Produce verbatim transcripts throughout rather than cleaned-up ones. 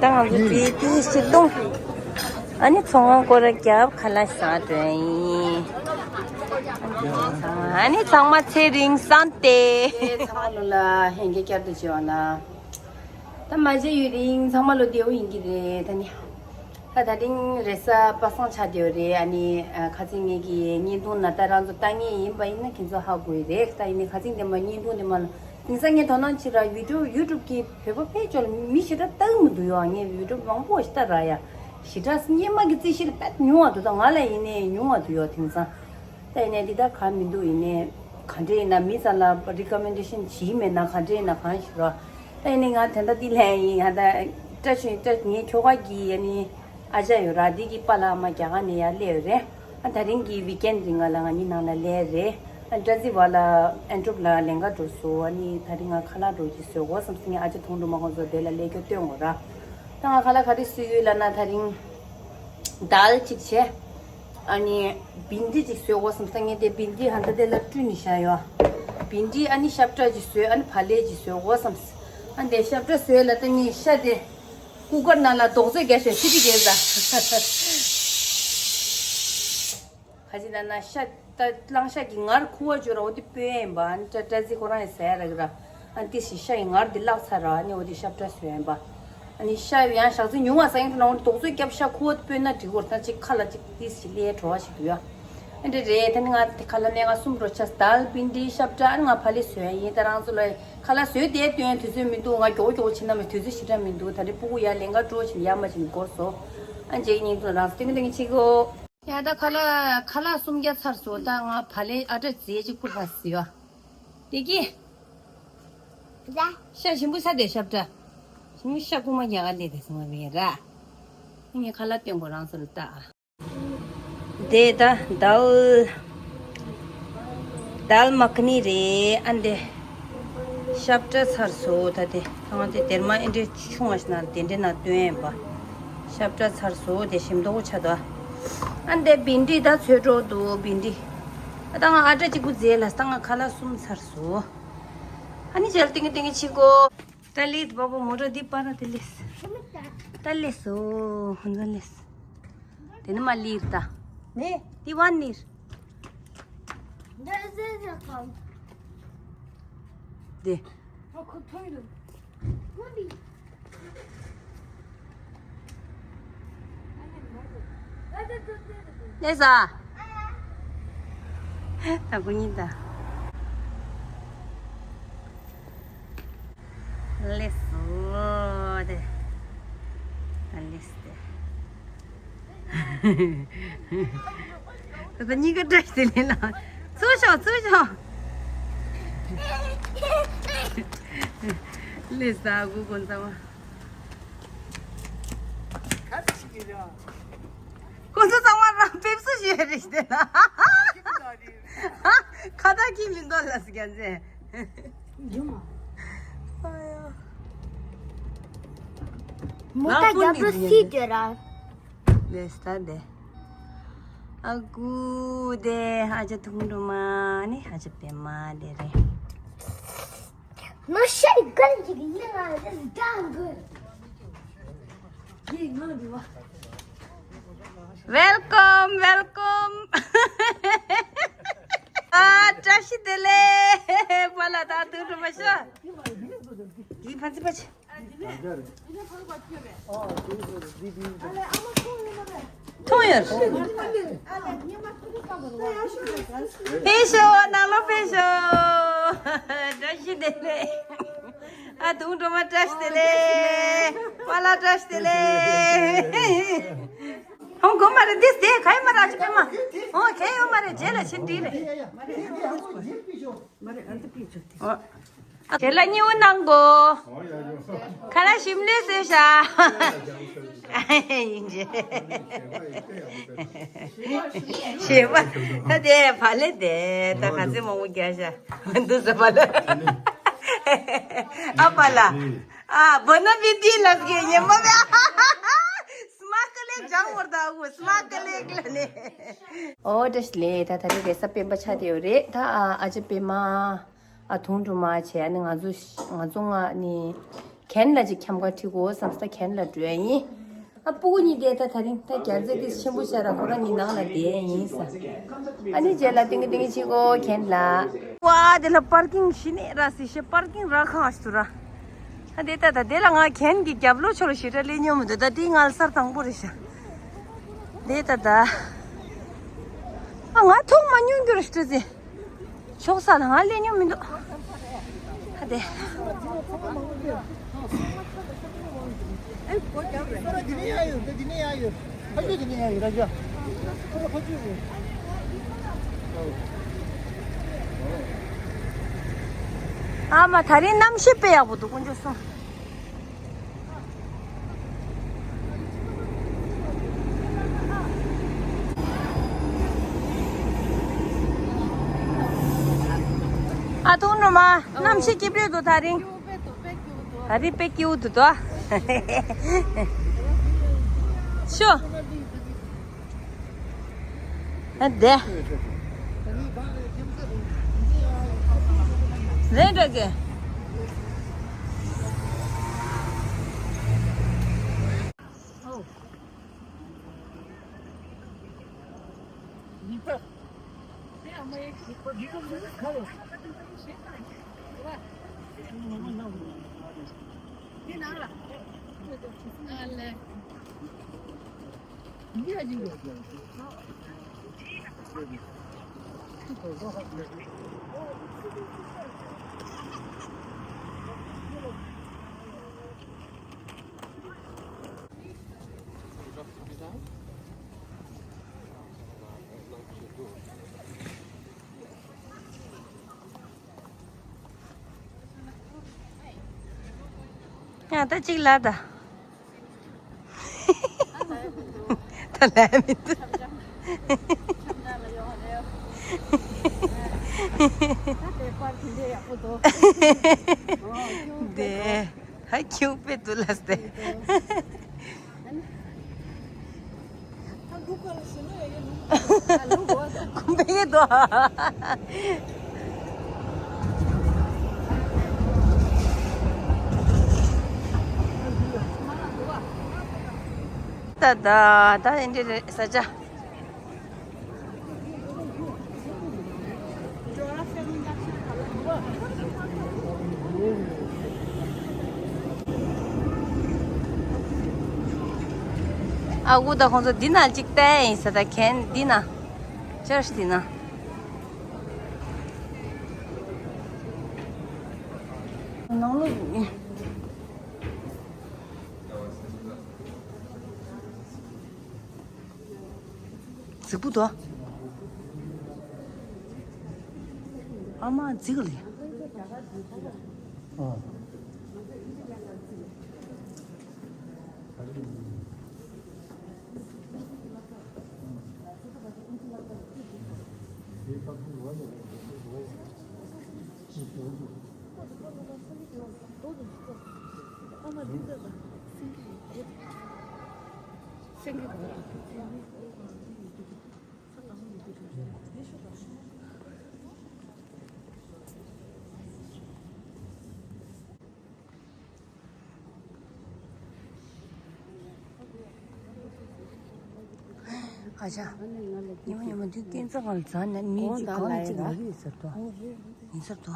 ད་ང་ཚོ་བྲིས་དེ་ཤི་ལུང་། ཨ་ནི་ཚོང་ཁང་སྐོར་ར་རྒྱབ་ཁ་ལག་ཟ་འགྲོ་ཡིན། ཨ་ནི་ཚང་མ་ཚེ་རིང་སང་སྟེ། ཚང་མ་ལོ་ལ་ལྷན་རྒྱས་བསྐྱར་དུ་མཇལ་བ་ལ། ད་མ་མཇལ་ཡུན་རིང་ཚང་མ་ལོ་བདེ་པོ་ཡིན་གྱི་རེད་ད་ནི། ད་ད་རིང་རེས་གཟའ་པ་སངས་ཆགས་བསྡད་ཡོད་རེད། ཨ་ནི་ཨ་ཁ་སང་ངེད་ཀྱི་བརྙན་ཐུང་ན་ད་རང་ཚོ་ལྟ་མཁན་ཡིན་པ་ཡིན་ན་ཁྱེད་ཚོ་ཧ་གོ་ཡི་རེད། ད་ཡིན་ནའི་ཁ་སང་དེ་མ་བརྙན་ཐུང་དེ་མ་ལ་དེང་སང་ངས་དོ་སྣང་བྱེད་ར་བི་ཌིའོ་ཡུ་ཊུབ་གི་བོད་པ་ཕལ་ཆེར་མི་ཞེ་དྲག་ལྟ་གི་མི་འདུག་ཡོ། ངས་བི་ཌིའོ་མང་པོ་ཞིག་ལྟ་ར་ཡ། ཞེ་དྲག་སྔོན་མ་གི་རྩིས་གཞིར་དཔེ་ཉུང་བ་འདུག་ད་ང་ལ་ཡིན་ནའི་ཉུང་བ་འདུག་ཡོ་དེང་སང་། ད་ཡིན་ནའི་འདི་ལྟར་གང་མི་འདུག་ཡིན་ནའི་ག་འདྲ་ཡིན་ན་མི་ཚང་ལ་རི་ཀོ་མེན་ཌེ་ཤན་བྱེད་མེད་ན་ག་འདྲ་ཡིན་ན་གང་ཞིག་རོ། ད་ཡིན་ནའི་ང་དེ་འདྲ་འདི་ལན་ཡིན་ཡ། ད་བཀྲ་ཤིས་བཀྲ་ངའི་ཁྱོ་ག་གི་ཡ་ནི་ཨ་ཅག་ཡོད་ར། འདི་གི་པཱ་ལགས་མ་རྒྱ་གར་ནས་ཡར་སླེབས་ཡོད་རེད། ཨ་ད་རིང་གི་ཝིག་ཨེན་རིང་ང་ལ་ང་གཉིས་ནང་ལ་སླེབས་རེད། ཨ་བཀྲ་ཤིས་བ་ལ་ཨན་ཊོབ་ལ་ལེན་ག་འགྲོ་སོང་། ཨ་ནི་ད་རིང་ང་ཁ་ལག་འགྲོ་གི་བཟོས་གོ་བསམ་སེ་ངའི་ཨ་ཅག་ཐུང་འགྲོ་མ་ཁོང་ཚོ་དེ་ལ་སླེབས་རྒྱུ་སྟོན་གོ་ར། ད་ང་ཁ་ལག་ག་རེ་བཟོས་ཡོད་ལབ་ན་ད་རིང་། དཱལ་གཅིག་བྱས། ཨ་ནི་བིན་ཌི་གཅིག་བཟོས་གོ་བསམ་སྟེ་ངས་དེ་བིན་ཌི་ཧ་ད་དེ་ལ་བཀྲུས་ནས་བཞག་ཡོད། བིན་ཌི་ཨ་ནི་ཤབ་ཏྲ་གཅིག་བཟོས། ཨ་ནི་བག་ལེབ་གཅིག་བཟོས་གོ་བསམ། ཨ་ནི་དེ་ཤབ་ཏྲ་བཟོས་ལ་ད་ངས་ཤ་དེ་ཀུ་ཀར་ནང་ལ་རྡོག་རྫིས་བརྒྱབ་བྱས་སི་ཊི་བརྒྱབ་ད། ཁ་ཅིག་ན་ན་ཤ་ད་གླང་ཤ་གི་ངར་ཁུ་བ་བཅོས་ར་འོ་དེ་སྤོས་ཡིན་པ། ཨ་ནི་ཏྲ་ཏྲ་ཟི་ཁོ་རང་ཡི་ཟ་ཡ་ར་གི་ར། ཨ་ནི་ཏི་ཞིག་ཤ་ཡི་ངར་དེ་བརླག་ཚར་ར། ཨ་ནི་འོ་དེ་ཤབ་ཏྲ་བཟོས་ཡིན་པ། ཨ་ནི་ཤ་ཡང་ཞག་ཚི་ཉུང་བ་ཟ་ཡིན་ན་འོ་དེ་རྡོག་རྫིས་བརྒྱབ་ཤ་ཁུ་བ་དེ་སྤོས་ན་འགྲིག་གོ་ར། ད་ཅིག་ཁ་ལ་ཅིག་ཏི་ཞིག་ལས་བྲོ་བ་ཞིག་འདུག་ཡ། ཨ་འདྲ་རེད། ད་ནི་ང་དེ་ཁ་ལ་ནས་ང་གསུམ་རོ་ཆ་དཱལ་བིན་ཌི་ཤབ་ཏྲ། ཨ་ནི་ང་བག་ལེབ་བཟོས་ཡ་ཡིན། ད་རང་ཚོ་ལ་ཁ་ལག་བཟོས་དེ་སྟོན་དུས་ཚོད་མི་འདུག་ང་མགྱོགས་མགྱོགས་ཕྱིན་ན་མི་དུས་ཚོད་ཞེ་དྲག་མི་འདུག་ད་རེས་སྤུ་གུ་ཡར་ལེན་ག་འགྲོ་བཞིན་ཡར་མར་ཕྱིན་འགོར་སོང་། ཨ་འཇིགས་སྙིང་རྗེ། རང་ཚོ་སྟོན་གི་སྟོན་གི་ཕྱི་གོ། ཡ་ད་ཁ་ལག་ཁ་ལག་གསུམ་བརྒྱ་ཚར་སོང་། ད་ང་བག་ལེབ་ཨ་ཏྲ་རྫས་ཅིག་ཕུར་ལ་ཟི་བ། དེ་གི། ད་ཤ་ཞིམ་པོ་ས་དེ་ཤབ་ཏྲ། ཞིམ་པོ་ཤ་ཁུག་མ་རྒྱག་ག་ལས་དེ་སོང་བ་མི་ཡ་ར། ངས་ཁ་ལག་སྟོན་གོ་རང་ཚོ་ལ་ལྟ་ཨ། དེ་ད་དཱལ། དཱལ་མ་ཁ་ནི་རེད། ཨ་འདི་ཤབ་ཏྲ་ཚར་སོང་། ད་དེ་ང་དེ་དེར་མ་ཨེ་འདྲས་ཆུང་བ་ཞིག་ན་དེ་འདྲས་ན་སྟོན་ཡིན་པ། ཤབ་ཏྲ་ཚར་སོང་། དེ་ཞིམ་མདོག་ཆ་ད། ཨ་འདི་བིན་ཌི་ད་ཚོས་འགྲོ་འདུག་བིན་ཌི། ཨ་ད་ང་ཨ་ཏྲ་གཅིག་པུ་རྫས་ལ་ད་ང་ཁ་ལག་གསུམ་ཚར་སོང་། ཨ་ནི་ཇལ་ཏིང་ཏིང་ཆི་གོ། ད་ལིད་བ་བོ་མོ་ཊ་འདི་པ་ར་དེ་ལེས། ད་ལེས་སོ་ཧོན་ཟ་ལེས། དེ་ནི་མ་ལིར་ད། ནི། དེ་བ་ནིར། དེ། ལེས་ཨ། ད་ཀུ་ཉིད་ད། ལེས་སོ་དེ། ལེས་དེ། ད་ད་གཉིས་ཀ་བཀྲ་ཤིས་བདེ་ལེགས་ལ། ཚུར་ཤོག་ཚུར་ཤོག་ལེས་ད་གུ་གུན་ཚང་མ། ཁོ་ཚོ་ཚང་མ་རང་ཕེབས་བསུ་ཞུ་ཡ་རེད་ཤི་དེ་ན། ཁ་བརྡ་གྱིས་མི་འདོད་ལ་སི་རྒྱ་མཚན། ཡོང་མ། ཨ་ཡ། མོ་ད་རྒྱབ་རོ་སི་ཏེ་ར། ལེས་ད་དེ། ཨ་གུ་དེ་ཨ་ཅག་ཐུང་འགྲོ་མ་ནི་ཨ་ཅག་པད་མ་དེ་རེད། མ་ཤ་གི་གན་ཅིག་ཡིན་ང་རེ་ཟ་གི། ཡིན་ང་འགྲོ་བ། Welcome, welcome. ཨ་བཀྲ་ཤིས་བདེ་ལེགས། པ་ལ་ད་དུང་འགྲོ་མ་ཤོག་ཡིན་ཕན་ཚུན་པ་ཆེ། ཐུང་ཡོད། ཕེབས་ཤོག་ནང་ལོགས་ཕེབས་ཤོག་བཀྲ་ཤིས་བདེ་ལེགས། ཨ་དུང་སྒྲོལ་མ་བཀྲ་ཤིས་བདེ་ལེགས། པཱ་ལགས་བཀྲ་ཤིས་བདེ་ལེགས། ཧོང་གོ་མ་རེད་འདི་སྟེ་ག་ཡི་མ་ར་ཅི་ཕེ་མ། ཧོང་ག་ཡོད་མ་རེད་རྗེས་ལ་ཕྱིན་འདི་རེད། ཨོ། ཨ་དེ་ལ་སྙིང་པོ་གནང་གོ། ཁ་ལག་ཞིམ་ལེ་ཟེར་ཤག་ཡིན་རྗེས། ཞེས་པ། ད་དེ་བ་ལེ་དེ་ད་ག་ཚོད་མང་པོ་རྒྱག་ཤག་འདུག་ཟེར་བ་ལ། ཨ་པ་ལ། ཨ་བོ་ན་བི་དི་ལ་གི་ཉེ་མོ་བ། སྨ་ཀ་ལེགས་ལྗང་བར་ད་འུ་སྨ་ཀ་ལེགས་ལ་ནི། ཨོ་བཀྲ་ཤིས་བདེ་ལེགས། ད་ད་རེས་རེས་གཟའ་སྤེན་པ་ཆགས་བསྡད་ཡོད་རེད། ད་ཨ་ཨ་ཅེ་པད་མ། ཨ་དུང་སྒྲོལ་མ་བྱས། ཨ་ནི་ང་ཚོ་ང་ཚོ་ང་ནི་ གན་ལ་ཅིག་འཁྱམ་ག་ཁྲིད་དགོས་བསམ་སྟེ་གན་ལ་འགྲོ་ཡ་ཡིན། ཨ་སྤུ་གུ་གཉིས་བསྡད་ད་ད་རིང་ད་རྒྱལ་རྩེ་ཏིས་ཆེན་པོ་ཤ་ར་ཁོ་རང་གཉིས་ནང་ལ་བསྡད་ཡ་ཡིན་ས། ཨ་ནི་རྗེས་ལ་ཏིང་གི་ཏིང་གི་ཅིག་གོ་གན་ལ། ཝ་དེ་ལ་པར་ཀིང་ཞི་ནས་ར་སི་ཤེ་པར་ཀིང་ར་ཁང་ཨ་ཤི་ཏུ་ར། ཨ་དེ་ད་ད་དེ་ལ་ང་གན་གི་རྒྱབ་ལོགས་ཕྱོགས་ལ་ཞེ་དྲག་སླེབས་མྱོང་མི་འདུག་ད་དེ་ང་ལ་སར་དང་པོ་རེད་ཤག་དེ་ད་ད། ཨ་ང་མཐོང་མ་མྱོང་རྒྱུ་རེད་ཤི་ཏུ་ཟེ། ཕྱོགས་ས་ལ་ང་སླེབས་མྱོང་མི་འདུག་ཧ་དེ། ཨ་མ་ད་རིང་གནམ་གཤིས་དཔེ་ཡག་པོ་འདུག་དཀོན་མཆོག་གསུམ། ཨ་ཐུང་ནུ་མ་གནམ་གཤིས་སྐྱིད་པོ་འདུག་ད་རིང་། ད་རིང་དཔེ་སྐྱིད་པོ་འདུག་དོ། ཤོ། ཨ་དེ། རེད་འདྲ་གི། ཡང་ད་གཅིག་ལ་ད། ད་ལས་མི་འདུག་དེ། ཧ་ཁྱུག་པའི་དུ་ལ་སྟེ། ཁུམ་པའི་དོ། ད་ད་ད་ཨེ་འདྲ་རེད་ས་ཆ། ཨ་ཁུ་ད་ཁོང་ཚོ་འདི་ན་ཅིག་བལྟས་ཡིན་ས། ད་གན་འདི་ན། ཅར་ཅི་འདི་ན། ནང་ལོགས་ཡིན། རྫིག་པོ་འདུག་ཨ་མ་རྫིག་ལེ། ཨ། ཨ་ཅག་ཉི་མ་ཉི་མ་དུས་སྐྱིད་འཚོ་གང་ལ་འཛག་ནས་མི་གཅིག་གང་ལ་གཅིག་ལབ་ཡོད་ཟེར་ཏོ། ཡིན་ཟེར་ཏོ།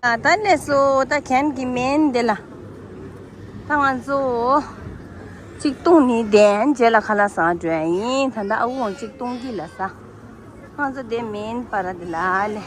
ད་ནས་སོ་ད་གན་གི་མེན་དེ་ལ། ད་ང་ཚོ་གཅིག་བཏུང་ནི་དན་རྗེས་ལ་ཁ་ལག་ཟ་འགྲོ་ཡ་ཡིན། ད་ད་ཨ་ཁུ་གཅིག་བཏུང་གི་ལ་ཟ། ང་ཚོ་དེ་མེན་པ་ར་དེ་ལ་ལེ།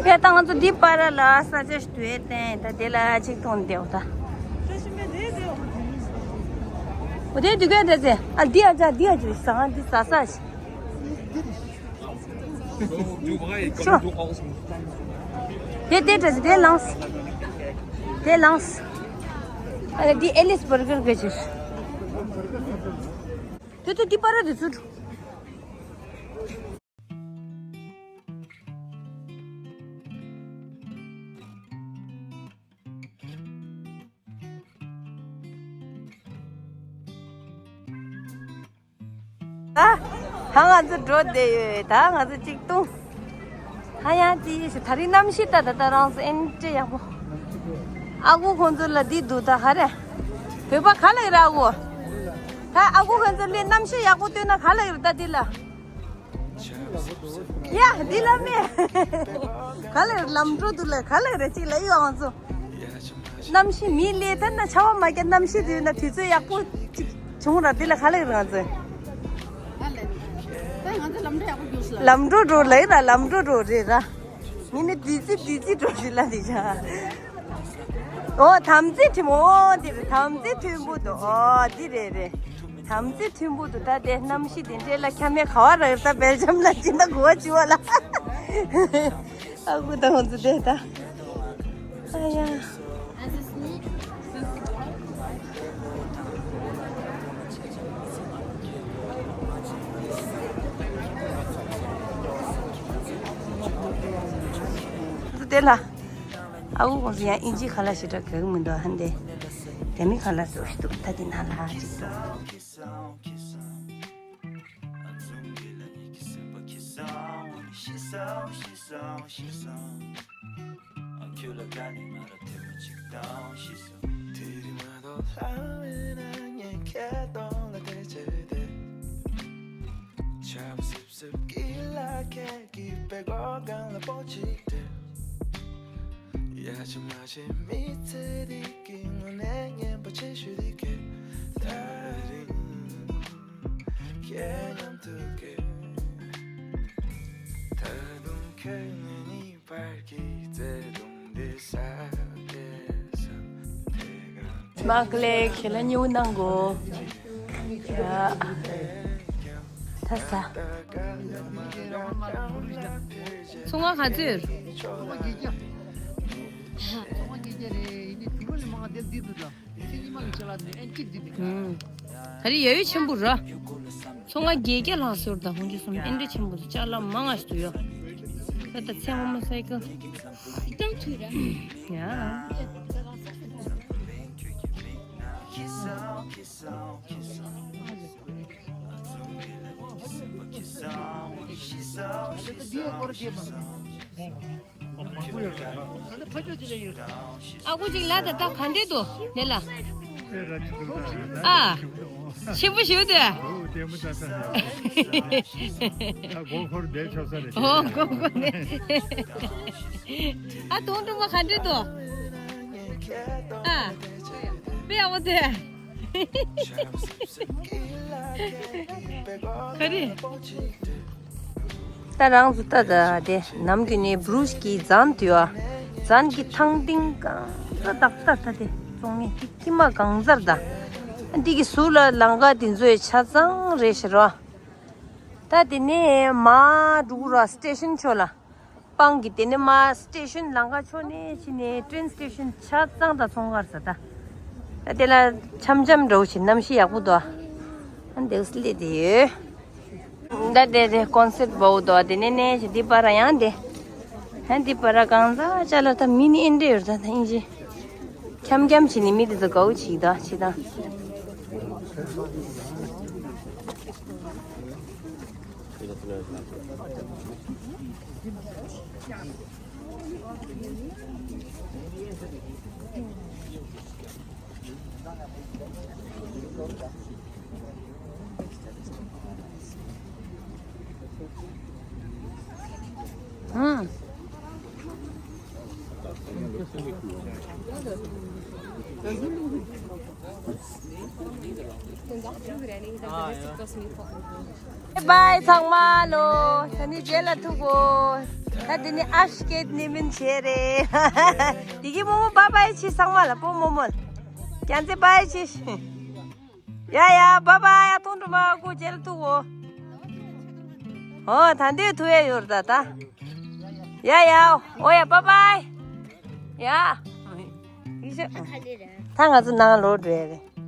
ཡ་ད་ང་ཚོ་འདི་པར་ལ་ས་ཆ་ཞིག་ཏུ་ཡོད་དེ་ད་དེ་ལ་ཅིག་མཐོང་བསྡད་འོ་ད། འོ་དེ་འདི་གས་དེ་ཟེ་ཨ་འདི་ཨ་ཅག་འདི་ཨ་ཅག་ཟ་འདི་ཟ་ས་ཞིག་ཤོ། དེ་དེ་འདྲ་ཟེ་དེ་ལངས། དེ་ལངས། ཨ་ལེ་འདི་ཨེ་ལིས་བར་གར་ག་ཅིག་དེ་དེ་འདི་པར་དེ་ཚུར། ད་ང་ཚོ་འགྲོ་བསྡད་ཡོད། ད་ང་ཚོ་གཅིག་བཏུང་། ཧ་ཡང་ཅི་ཞིག་ད་རིང་གནམ་གཤིས་ད་ད་ད་རང་ཚོ་ཨེ་འདྲ་ཡག་པོ། ཨ་ཁུ་ཁོང་ཚོ་ལ་འདི་འདུག་ད་ག་རེ། བོད་པ་ག་ལ་ཡོད་ར་ཨ་ཁུ། ད་ཨ་ཁུ་ཁོང་ཚོ་ལས་གནམ་གཤིས་ཡག་པོ་སྟོན་ན་ག་ལ་ཡོད་ད་འདི་ལ། ཡ་འདི་ལ་མེད། ག་ལ་ལམ་འགྲོ་འདུག་ལ་ག་ལ་རེ་ཅིག་ལ་ཡོད་ང་ཚོ། གནམ་གཤིས་མི་ལས་ཐར་ན་ཆར་པ་མ་རྒྱག་གནམ་གཤིས་དུས་ན་དུས་ཚོད་ཡག་པོ་ཅིག་བྱུང་ར་འདི་ལ་ག་ལ་ཡོད་ང་ཚོ། ལམ་འགྲོ་འགྲོ་ལ་ཡིན་ར་ལམ་འགྲོ་འགྲོ་རེད་ར། མི་ནི་དུས་ཚིགས་དུས་ཚིགས་འགྲོ་རེད་ལ་འདི་ཆ། ཨོ་དམ་ཚིག་ཁྲིམས་ཨོ་འདི་རེད་དམ་ཚིག་མཐུན་པོ་འདུག་ཨོ་འདི་རེད་རེད། དམ་ཚིག་མཐུན་པོ་འདུག་ད་དེ་གནམ་གཤིས་དེ་འདྲས་ལ་ཁྱ་མེད་ག་བ་རག་ད་སྦེལ་ཇམ་ལ་ཅི་ན་གོ་བ་ཅི་བ་ལ། ཨ་ཁུ་དང་ང་ཚོ་བསྡད་ད། ཨ་ཡ། དེ་ལ། ཨ་ཁུ་ཁོང་ཚོ་ཡང་ཨིན་ཇི་ཁ་ལག་ཞེ་དྲག་གི་མི་འདུག་ཧ་འདི། དེ་མི་ཁ་ལག་ཟོ་ཞིག་འདུག་ད་དེ་ན་ལ་ཅིག་འདུག་མ་ཀ་ལེ་ཁྱེད་ལ་ཉེ་བོ་གནང་གོ། ཡ། ད་ས། ཚོང་ཁང་ག་ཚོད། ད་རེས་ཡ་ཡོ་ཆེན་པོ་ར། ཚོང་ཁང་བརྒྱད་བརྒྱ་ལྷག་ཟེར་ད་ཧོང་ཅི་སོང་ཨེ་འདྲ་ཆེན་པོ་ཅ་ལག་མང་ང་ཞིག་འདུག་ཡ། ད་ད་ཚེ་ཧོ་མ་སའི་ཀལ། ཡ། ཨ་ཁུ་ཅིག་ལ་ད་ད་ག་འདྲས་འདུག་དེ་ལ། ཨ། ཆེན་པོ་ཞིག་དེ། ཨོ་གོ་གོ་ནས། ཨ་དུང་དུང་མ་ག་འདྲས་འདུག་ཨ། དཔེ་ཡག་པོ་དེ། ག་རེ། ད་རང་ཚོ་ད་ད་དེ་ནམ་རྒྱུན་ནས་བྷྲུ་ཤི་གི་ཛཱན་དུ་ཡོད། ཛཱན་གི་ཐང་སྟེང་གང་ས་ཏག་ཏག་ད་དེ་བཙོང་ངེ་ཀྱི་ཀྱི་མ་གང་ཟར་ད། འདི་གི་ཟུར་ལ་ལང་ཀ་དེ་ཚོའི་ཆ་ཚང་རེད་ཤི་རོ། ད་དེ་ནས་མ་འགྲོ་ར་སི་ཊེ་ཤན་ཕྱོགས་ལ། སྤང་གི་དེ་ནས་མ་སི་ཊེ་ཤན་ལང་ཀ་ཕྱོགས་ནས་ཕྱིན་ནས་ཊེན་སི་ཊེ་ཤན་ཆ་ཚང་ད་ཚོང་ཁར་ས་ད། ད་དེ་ལ་འཆམ་འཆམ་འདྲ་བོ་ཞིག་གནམ་གཤིས་ཡག་པོ་འདུག་ཨ་འདེགས་སླེ་དེ་ཡོད། ད་དེ་དེ་ཀོན་སེར་ཊི་བོ་འདུག་དེ་ནས་ནས་ཞིག་འདི་པར་ཡང་དེ། ཧན་འདི་པར་གང་ཟག་ཅ་ལ་ད་མི་ནི་ཨེ་འདྲ་ཡོད་ད་ད་ཨིན་ཇི། འཁྱམ་འཁྱམ་བྱས་ནས་མི་དེ་ཚོ་དགའ་བོ་བྱེད་ད་བྱེད་ད། ཨང་། བྷའི་བྷའི་ཚང་མ་ལོ། ད་ནི་རྗེས་ལ་ཐུག་གོ། ད་འདི་ནི་ཨ་ཤི་ཀེད་ནི་མིན་བྱེད་རེད། འདི་གི་རྨོ་མོ་བྷའི་བྷའི་ཆི། ཚང་མ་ལ་པོ་རྨོ་མོ་ལ། རྒྱལ་མཚན་བྷའི་བྷའི་ཆི། ཡ་ཡ་བྷའི་བྷའི། ཡ་ཐུང་འགྲོ་མ། ཨ་ཁུ་རྗེས་ལ་ཐུག་གོ། ཨོ་ད་འདི་ཐུག་ཡ་ཡོད་རེད་ད་ད། ཡ་ཡ། ཨོ་ཡ་བྷའི་བྷའི། ཡ། ཡི་ཤ། ད་ང་ཚོ་ནང་ལོག་འགྲོ་ཡ་རེད།